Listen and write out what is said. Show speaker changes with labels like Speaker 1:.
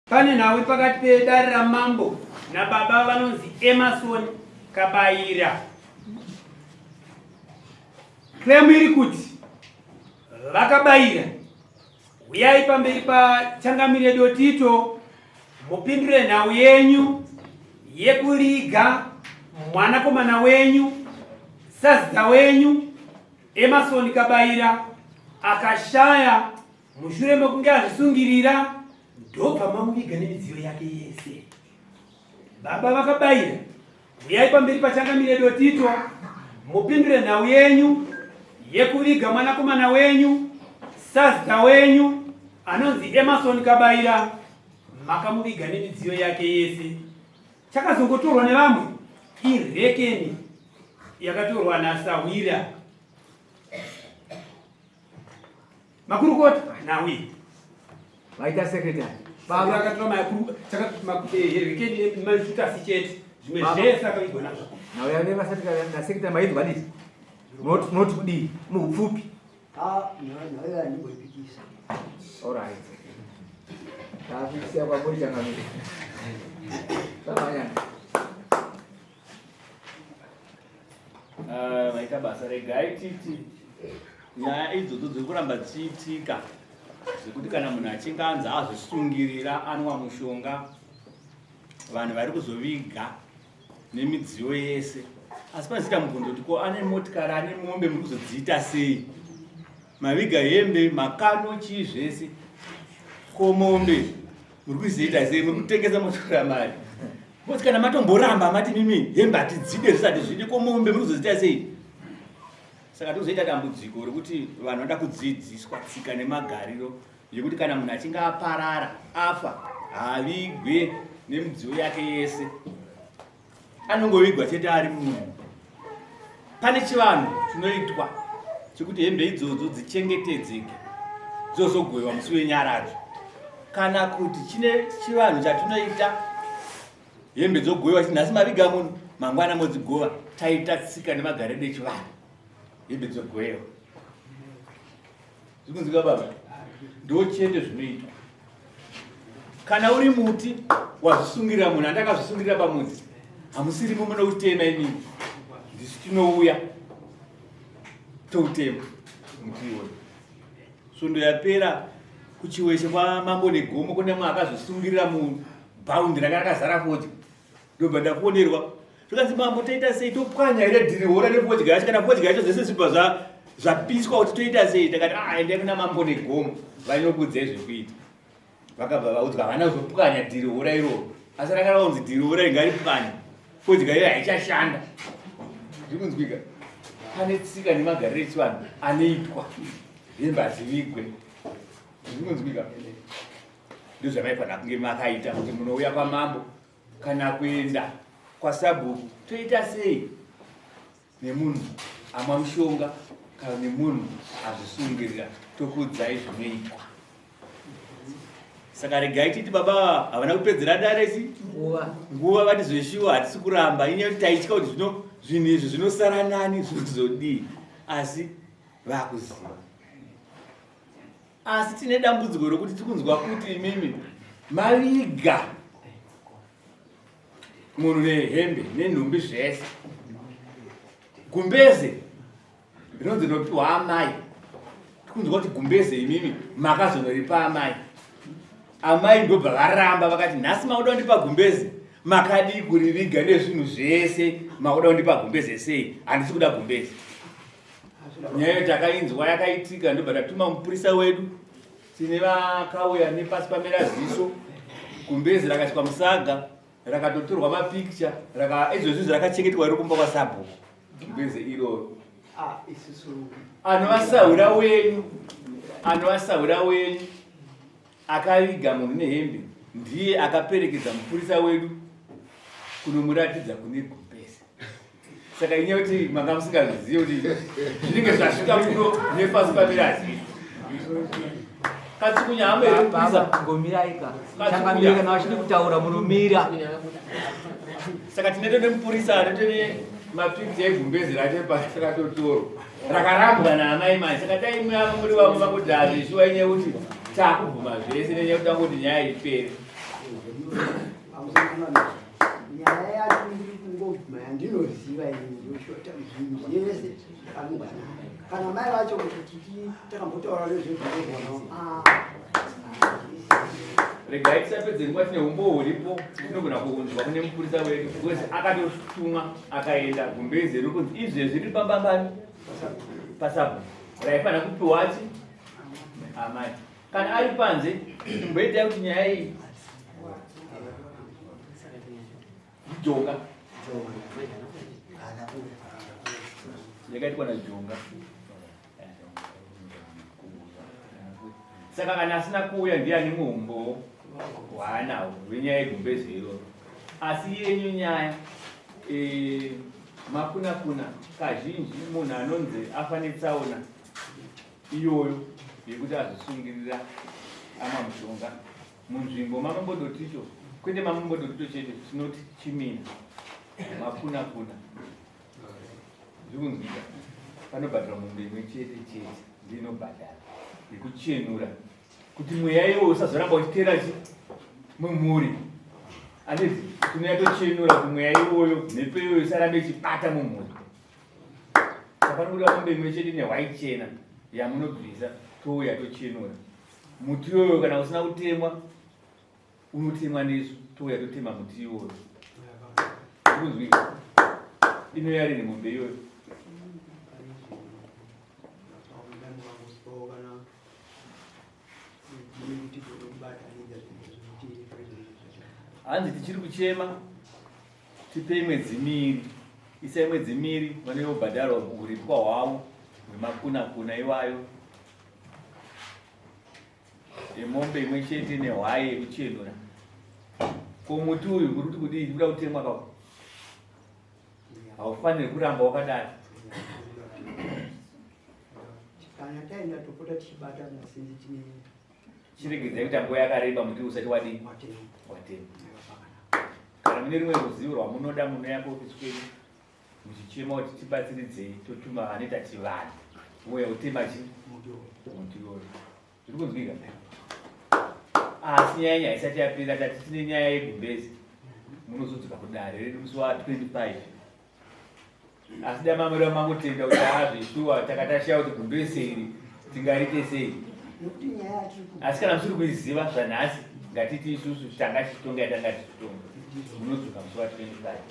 Speaker 1: Pane nhau pakati pedare ramambo nababa vanonzi Emerson Kabaira. Claim iri kuti vakabaira huyai pamberi pachangamire Dotito mupindure nhau yenyu yekuliga mwanakomana wenyu sazita wenyu Emerson Kabaira akashaya mushure mekunge azvisungirira ndobva mamuviga nemidziyo yake yese. Baba vakabayira, huyai pamberi pachangamire Dotito mupindure nhau yenyu yekuviga mwanakomana wenyu sazita wenyu anonzi Emerson Kabaira, makamuviga nemidziyo yake yese. Chakazongotorwa nevamwe irekeni yakatorwa nasahwira. Makurukota nhau iyi.
Speaker 2: Vaita secretary.
Speaker 1: Baba akatora makuru chakati maitasi chete zvimwe zvese akavigwa nazvo.
Speaker 2: Nhau yave vasati na secretary mainzwa dii? Not not kudii? Muupfupi.
Speaker 3: Ah, nhau yayo ndimboipikisa.
Speaker 2: All right. Takusiya kwamuri changamire. Samanyana.
Speaker 4: Ah, vaita basa regai titi nyaya idzodzo dziri kuramba dzichiitika zvekuti kana munhu achinge anzi azvisungirira anwa mushonga vanhu vari kuzoviga nemidziyo yese asi paziita mubvunzo kuti ko ane motikari ane mombe muri kuzodziita sei maviga hembe makano chii zvese ko mombe muri kuzoita sei muri kutengesa motora mari Because kana matomboramba mati mimi hembe hatidzide zvisati zvidi ko mombe muri kuzodziita sei? Saka tozoita dambudziko rekuti vanhu vanoda kudzidziswa tsika nemagariro yekuti kana munhu achinge aparara afa haavigwe nemidziyo yake yese anongovigwa chete ari munhu. Pane chivanhu chinoitwa chekuti hembe idzodzo dzichengetedzeke dzozogoiwa musi wenyaradzo kana kuti chine chivanhu chatinoita hembe dzogoiwa chi nhasi maviga munhu mangwana modzigova taita tsika nemagariro echivanhu hembe dzogoiwa zvikunzwika baba ndochete zvinoitwa kana uri muti wazvisungirira munhu andakazvisungirira pamuti hamusirimo munoutema imini ndisu tinouya toutema muti iwoyo svondo yapera kuchiweshe kwamambo negomo kune mwe akazvisungirira mubhaundi ranga rakazara fodya ndobva ndafonerwa zvikanzi mambo toita sei topwanya here dhirihora nefodya yacho kana fodya yacho zvese zvibva zvapiswa kuti toita sei takati ah endai kuna mambo negomo vanokuudzai zvekuita vakabva vaudzwa havana kuzopwanya dhirihora iroro asi ranga raunzi dhirihora ingaripwanya fodya iyo haichashanda zviri kunzwika pane tsika nemagariro echivanhu anoitwa hembe hadzivigwe zviri kunzwika ndozvamaifanira kunge makaita kuti munouya kwamambo kana kuenda kwasabhuku toita sei nemunhu amwa mushonga kana nemunhu azvisungirira tokuudzai zvinoitwa saka regai titi baba havana kupedzera dare si nguva vati zveshuwa hatisi kuramba inyaya kuti taitya kuti zvino zvinhu izvi zvinosara nani zvinozodii asi vakuziva asi tine dambudziko rokuti tiri kunzwa kuti imimi maviga munhu nehembe nenhumbi zvese gumbeze rinonzi rinopiwa amai tikunzwa kuti gumbeze imimi makazonoripa amai amai ndobva varamba vakati nhasi makuda kundipa gumbeze makadii kuriviga nezvinhu zvese makuda kundipa gumbeze sei handisi kuda gumbeze nyaya iyo takainzwa yakaitika ndobva tatuma mupurisa wedu tine vakauya nepasi pamera ziso gumbezi rakaiswa musaga rakatotorwa mapikicha izvozvi zvirakachengetwa riri kumba kwasabhuku gumbeze iroro
Speaker 3: ah,
Speaker 4: anovasahura wenyu anovasahura wenyu akaviga munhu nehembe ndiye akaperekedza mupurisa wedu kunomuratidza kune gumbeze saka inyaya kuti manga musingazvizive kuti zvinenge zvasvika kuno nepasi pamirazi
Speaker 2: katsukunyahambangomiraika changamire kana vachidi kutaura munomira
Speaker 4: saka tinoto nemupurisa anotone mapikicha egumbezi racho pasi rakatotoro rakarambwa naamai mai saka taimwe muri vamwe vakuti hazvishuwa inyaya kuti takubvuma zvese nenyaya kuti tangoti nyaya ipere.
Speaker 3: Pamusoro nyaya yacho ndiri kungobvuma yandinoziva ini ndoshota zvinhu zvese zvakamugana. Kana mai vacho kuti titi takambotaura nezvebhurugwa ah.
Speaker 2: Regai tisapedze nguva tine umbowo huripo tinogona kuunzwa kune mupurisa wedu because akatotumwa akaenda gumbeze riri kunzi izvezvi riri pambambani pasabhu raifanira kupiwa chi amai kana ari panze imboitai kuti nyaya iyi jonga yakaitwa najonga saka kana asina kuuya ndiye ane muhombo waanawo wenyaya yegumbeze iroro asi yenyu nyaya e, makunakuna kazhinji munhu anonzi afa netsaona iyoyo yekuti azvisungirira amwa mushonga munzvimbo mamambodoticho kwete mamambodotito chete tinoti chimina makunakuna zvikunzwika panobhadhara mombe imwe chete chete ndinobhadhara yekuchenura kuti mweya iwo usazoramba uchiteera chi mumhuri anditi tinonyatochenura kuti mweya iwoyo mhepo iyoyo isarambe ichibata mumhuri panobuda mombe imwe chete nehwai chena yamunobvisa touya tochenura muti iyoyo kana usina kutemwa unotemwa nesu touya totema muti iwoyo kunzwika inoya rini mombe iyoyo hanzi tichiri kuchema tipei mwedzi miiri isai mwedzi miiri vaneyobhadharwa uripwa hwavo hwemakunakuna iwayo yemombe imwe chete nehwai yekuchenura ko muti uyu uri kuti kudii kuda kutemwa kako haufaniri kuramba wakadaro
Speaker 3: kana taenda topota tichibata masinzi tine
Speaker 2: chiregedzai kuti nguva yakareba muti usati wadii watema kana mune rimwe ruzivo rwamunoda munouya kuofisi kwedu muchichema kuti tibatsiridzei totuma vanoita chivanhu vouya kutema chi muti uyoyo zviri kunzwika asi nyaya nyaya isati yapera tati tine nyaya yegumbezi munozodzoka kudare redu musi wa 25 asi damamira mangotenda kuti azvishuwa takatashiya kuti gumbeze iri tingarite sei asi kana musiri kuiziva zvanhasi ngatiti isusu tanga tichitonga yatanga tichitonga munodzoka musi wa 25.